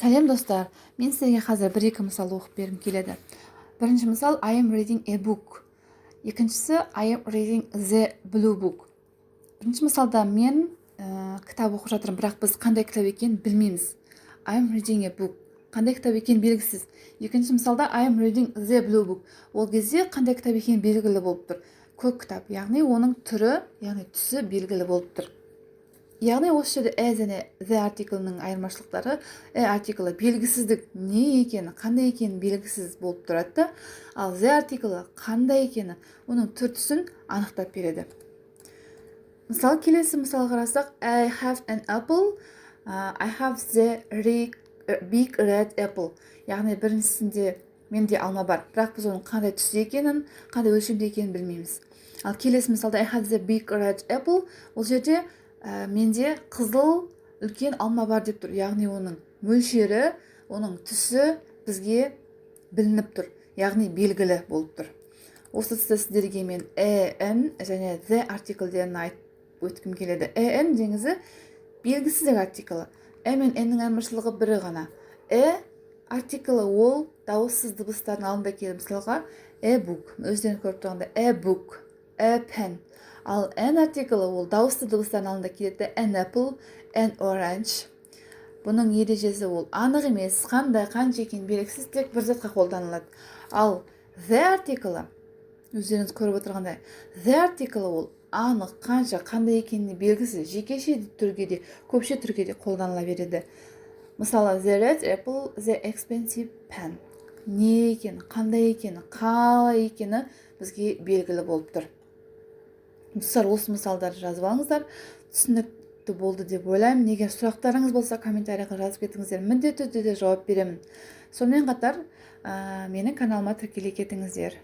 Сәлем, достар! Мен сіздерге қазір бір екі мысал оқып бергім келеді. Бірінші мысал: «I am reading a book». Екіншісі: «I am reading the blue book». Бірінші мысалда мен кітап оқып жатырмын, бірақ біз қандай кітап екенін білмейміз. «I am reading a book», қандай кітап екені белгісіз. Екінші мысалда «I am reading the blue book», ол кезде қандай кітап екені белгілі болып тұр: көк кітап, яғни оның түрі, яғни түсі белгілі болып тұр. Яғни осы жерде a және the артиклінің айырмашылықтары: a артиклі белгісіздік, не екені, қандай екені белгісіз болып тұрады да, ал the артиклі қандай екені, оның түр түсін анықтап береді. Мысалы, келесі мысал қарасақ: «I have an apple», «I have the big red apple». Яғни біріншісінде менде алма бар, бірақ біз оның қандай түсте екенін, қандай өлшемде екенін білмейміз. Ал келесі мысалда «I have the big red apple», ол жерде менде қызыл үлкен алма бар деп тұр, яғни оның мөлшері, оның түсі бізге білініп тұр, яғни белгілі болып тұр. Осы тұста сіздерге мен a, an және the артикльдерін айтып өткім келеді. A, an негізі белгісіздік артиклі. A мен an-нің айырмашылығы бірі ғана: a артиклі ол дауыссыз дыбыстардың алдында келеді. Мысалға, a book, өздеріңіз көріп тұрғандай, a book, a pen. Ал an артиклі ол дауысты дыбыстардың алдында келеді: an apple, an orange. Бұның ережесі ол анық емес, қандай, қанша екені белгісіз, тек бір затқа қолданылады. Ал the артиклі, өздеріңіз көріп отырғандай, the артиклі ол анық, қанша, қандай екені белгісіз, жекеше түрге де, көпше түрге де қолданыла береді. Мысалы, the red apple, the expensive pen. Не екені, қандай екені, қалай екені бізге белгілі болып тұр. Достар, осы мысалдарды жазып алыңыздар, түсінікті болды деп ойлаймын. Егер сұрақтарыңыз болса, комментарийға жазып кетіңіздер, міндетті түрде жауап беремін. Сонымен қатар менің каналыма тіркеле кетіңіздер.